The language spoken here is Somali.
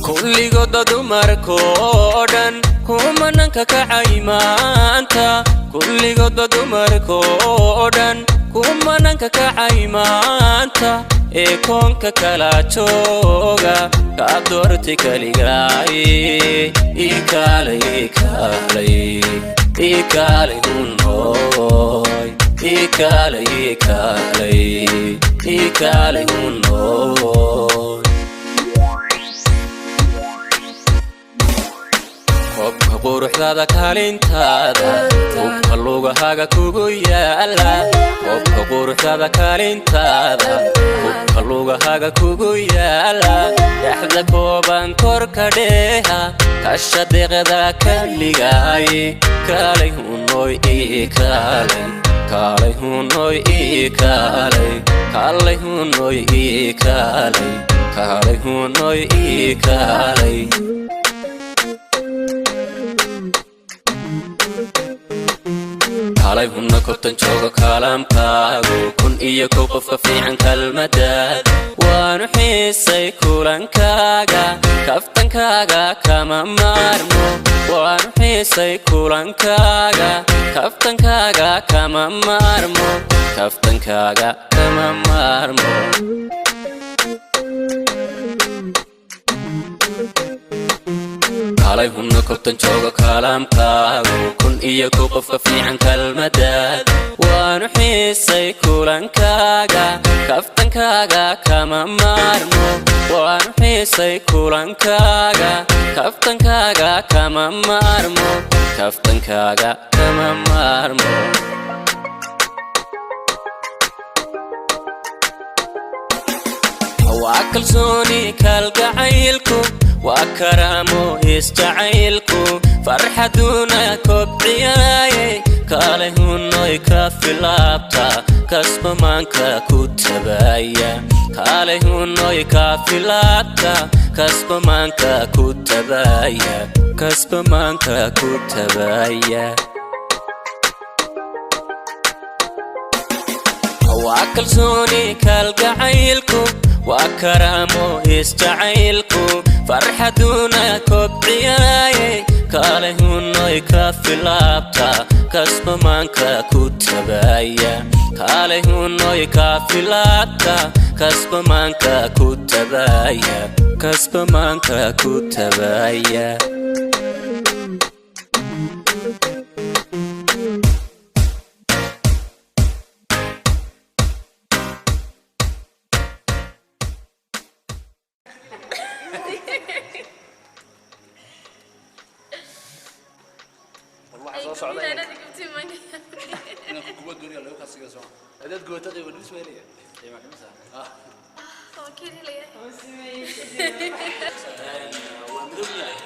Kulligoodba dumarkoo dhan kumananka kacay maanta, kulligoodba dumarkoo dhan kumananka kacay maanta ee koonka kala jooga, kaa doortay kaligaay. Ii kaalay, ii kaalay, ii kaalay hunoy, ii kaalay, ii kaalay, ii kaalay hunoy. Koobka quruxdaada kaalintaada, hubka lugahaga kugu yaala. Koobka quruxdaada kaalintaada, hubka lugahaga kugu yaala. Dhexda kooban korka dheeha, kasha deeqda kaligaay. Kaalay hunoy, ii kaalay, kaalay hunoy, ii kaalay, kaalay hunoy, ii kaalay, kaalay hunoy, ii kaalay. Kaalay hunna kobtan jooga kaalamkaagu, 1001 qofka fiican kalmadaad. Waanu xiisay kulankaaga, kaftankaaga kama maarmo. Waanu xiisay kulankaaga, kaftankaaga kama maarmo, kaftankaaga kama maarmo. Kaalay hunna kobtan jooga kaalamkaagu, 1001 qofka fiican kalmadaad. Waanu xiisay kulankaaga, kaftankaaga kama maarmo. Waanu xiisay kulankaaga, kaftankaaga kama maarmo, kaftankaaga kama maarmo. Waa kalsooni kalgacaylku, waa karaamo isjacaylku, farxaduna kobciyaaye. Kaalay hunoy, ka filaabta kasbamaanka ku tabaaya. Kaalay hunoy, ka filaabta kasbamaanka ku tabaaya, kasbamaanka ku tabaaya. Waa kalsooni kalgacaylku, waa karaamo isjacaylku, farxaduna kobciyaaye. Kaalay hunoy, ka filaabta kasbamaanka ku tabaaya. Kaalay hunoy, ka filaabta kasbamaanka ku tabaaya, kasbamaanka ku tabaaya. Waxaa soo socda inaan kuwa doonaya lagu kasiga soo hadaad goota qiimo dhimis weynaya, qiimo dhimis ah. Waa madow yahay.